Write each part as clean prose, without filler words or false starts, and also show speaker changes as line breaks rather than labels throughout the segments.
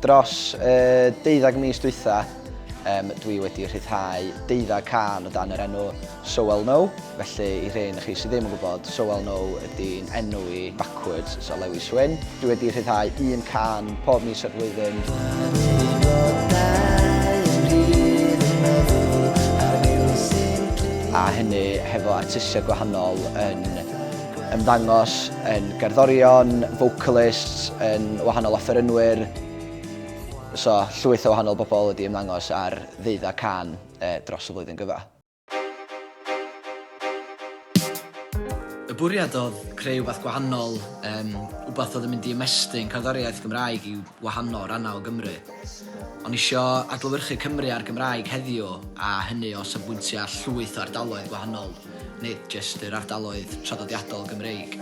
Dros y deuddag mis dwytha, um, dwi wedi rhyddhau deuddag cân o dan yr enw So Well Know. Felly, i rhai chi sydd ddim yn gwybod, So Well Know ydy'n enw i backwards, so Lewis Wyn. Dwi wedi rhyddhau un cân pob mis o'r flwyddyn. A hynny hefo artistiaid gwahanol yn ymddangos yn gerddorion, vocalists, yn wahanol offerynwyr. So, llwyth o wahanol bobl wedi ymddangos ar ddeuddag cân eh, dros y flwyddyn gyfa. Y bwriad oedd creu rhywbeth gwahanol, um, rhywbeth oedd yn mynd i ymestyn cerddoriaeth Gymraeg i wahanol rannau o Gymru. O'n isio adlewyrchu Cymru a'r Gymraeg heddiw, a hynny o safbwyntiau llwyth o ardaloedd gwahanol, nid jyst yr ardaloedd traddodiadol Gymreig.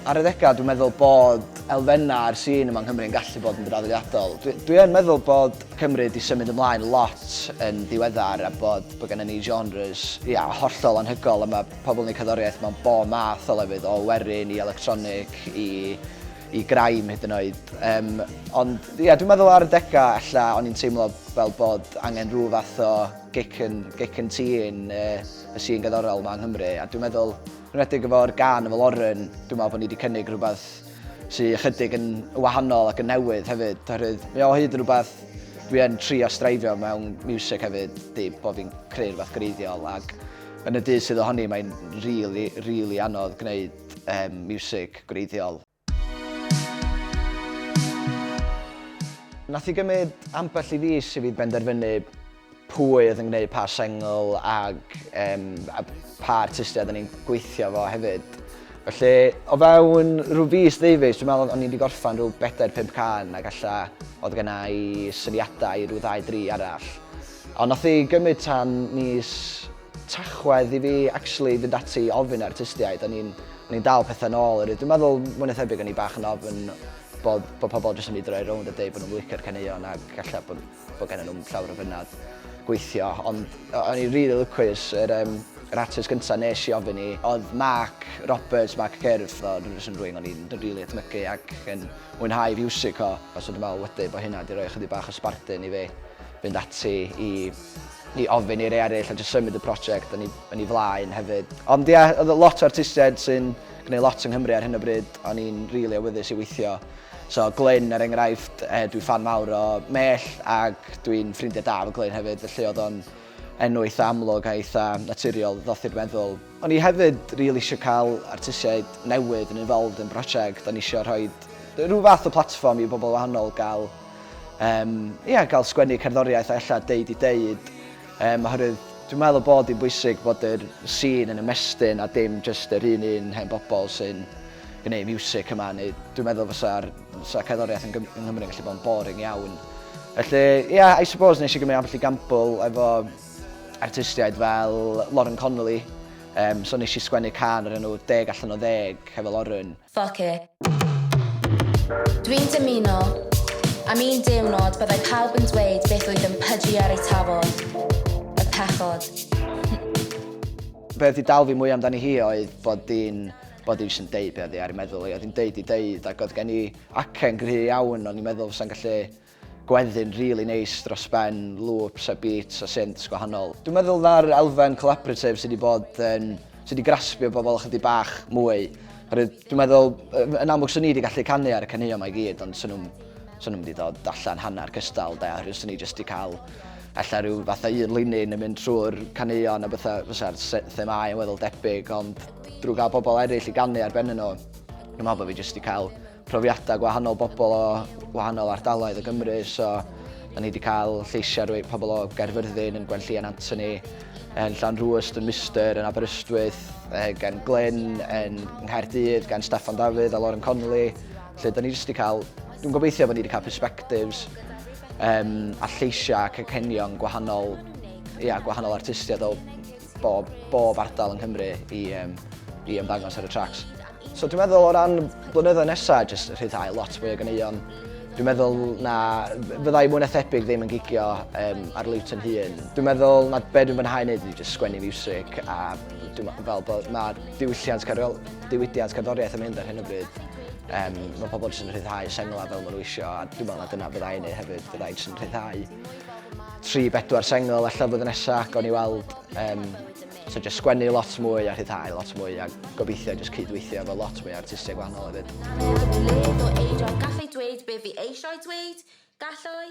Ar adegau dwi'n meddwl bod elfennau ar sîn yma yng Nghymru yn gallu bod yn draddodiadol. Dwi, dwi yn meddwl bod Cymru wedi symud ymlaen lot yn ddiweddar a bod bod gennym ni genres ia, hollol anhygoel a mae pobl yn eu cerddoriaeth mewn bob math o lefydd, o werin i electronic i, i grime hyd yn oed. Um, ond ia, dwi'n meddwl ar adegau ella o'n i'n teimlo fel bod angen rhyw fath o gic yn, gic yn tîn uh, y sîn gerddorol yma yng Nghymru. A dwi'n meddwl, yn enwedig efo'r gân efo Lauren, dwi'n meddwl bod ni wedi cynnig rhywbeth sydd ychydig yn wahanol ac yn newydd hefyd. Oherwydd mae o hyd yn rhywbeth dwi yn trio streifio mewn music hefyd, di bod fi'n creu rhywbeth greiddiol ac yn y dydd sydd ohoni mae'n really, really anodd gwneud um, music gwreiddiol. Nath i gymryd ambell i fis i fi benderfynu pwy oedd yn gwneud pa sengl ag um, a pa artistiaid o'n i'n gweithio fo hefyd. Felly, o fewn rhyw fis ddeufis, dwi'n meddwl o'n i wedi gorffan rhyw 4-5 cân ac alla oedd genna i syniadau i rhyw ddau dri arall. Ond nath i gymryd tan mis Tachwedd i fi actually fynd ati i ofyn artistiaid, o'n i'n o'n i'n dal pethau nôl. Dwi'n meddwl, mwy na thebyg, o'n i bach yn ofn bod, bod pobl jyst yn mynd i droi rownd a deud bod nhw'n licio'r caneuon ac ella bod, bod gen nhw'n llawer o fynadd gweithio. Ond o'n i'n really lwcus, yr, um, yr artist gyntaf nes i ofyn i oedd Mark Roberts, Mark Cyrff, oedd yn rhywun o'n i'n really edmygu ac yn mwynhau fiwsig o. So dwi'n meddwl wedyn bod hynna wedi rhoi chydig bach o sbardun i fi fynd ati i i ofyn i rei eraill a jyst symud y prosiect yn ei, yn ei flaen hefyd. Ond ie, yeah, oedd lot o artistiaid sy'n gwneud lot yng Nghymru ar hyn o bryd, o'n i'n rili really awyddus i weithio. So Glyn, er enghraifft, eh, dwi'n ffan mawr o Mell ac dwi'n ffrindiau da efo Glyn hefyd, felly oedd o'n enw eitha amlwg a eitha naturiol ddoth i'r meddwl. O'n i hefyd rili really eisiau cael artistiaid newydd yn involved yn brosiect, o'n i eisiau rhoi rhyw fath o platfform i bobl wahanol gael um, ia, gael sgwennu cerddoriaeth a ella deud i deud, um, oherwydd dwi'n meddwl bod hi'n bwysig bod yr sîn yn ymestyn a dim jyst yr un un hen bobl sy'n gwneud music yma, neu dwi'n meddwl fysa'r fysa cerddoriaeth yn, yng Nghymru yn gallu bod yn boring iawn. Felly, ie, yeah, I suppose nes i gymryd ambell i gamble efo artistiaid fel Lauren Connolly. Um, so nes i sgwennu cân o'r enw Deg allan o ddeg hefo Lauren.
Fuck it. Dwi'n dymuno am un diwrnod byddai pawb yn dweud beth oedd yn pydru ar eu tafod. Y pechod.
Be oedd 'di dal fi mwy amdani hi oedd bod di'n bod hi jyst yn deud be oedd hi ar ei meddwl hi. Oedd hi'n deud i deud ac oedd gen i acen gry iawn o'n i'n meddwl fysa'n gallu gweddu'n rili neis dros ben, loops a beats a synths gwahanol. Dwi'n meddwl na'r elfen collaborative sydd wedi bod yn, sydd wedi graspio bobl ychydig bach mwy. Oherwydd dwi'n meddwl, yn amlwg swn i wedi gallu canu ar y caneuon 'ma i gyd, ond swn nhw'n swn nhw'n mynd i ddod allan hanner cystal, de, oherwydd swn i jyst wedi cael ella rhyw fatha un linyn yn mynd trwy'r caneuon a bethau, fysa'r themâu yn weddol debyg, ond drwy gael bobl eraill i ganu ar ben nhw, dwi'n meddwl bod fi jyst wedi cael profiadau gwahanol bobl o wahanol ardaloedd o Gymru, so da ni wedi cael lleisiau rhywun, pobl o Gaerfyrddin yn Gwenllian Anthony, yn Llanrwst, yn Mister, yn Aberystwyth, gan Glyn, yn Nghaerdydd, gan Steffan Dafydd a Lauren Connolly, lle da ni jyst wedi cael, dwi'n gobeithio bod ni wedi cael perspectives um, a lleisiau ac acenion gwahanol, ia, gwahanol artistiaid o bob, bob ardal yng Nghymru i, um, i ymddangos ar y tracks. So dwi'n meddwl o ran blynyddoedd nesaf, jyst rhyddhau lot mwy o ganeuon. Dwi'n meddwl na fyddai mwy na thebyg ddim yn gigio um, ar liwt yn hun. Dwi'n meddwl na be dwi'n mwynhau wneud ydy just sgwennu music a dwi'n fel bod mae diwylliant, diwydiant cerddoriaeth yn mynd ar hyn o bryd. Um, mae pobl jyst yn rhyddhau senglau fel maen nhw isio a dwi'n meddwl na dyna fyddai'n neud hefyd, fyddai jyst yn rhyddhau 3-4 sengl ella flwyddyn nesaf, gawn ni weld. Um, so just sgwennu lot mwy a rhyddhau lot mwy a gobeithio just cydweithio efo lot mwy o artistiaid gwahanol hefyd.
Gallai dweud be fi eisiau dweud, gallai?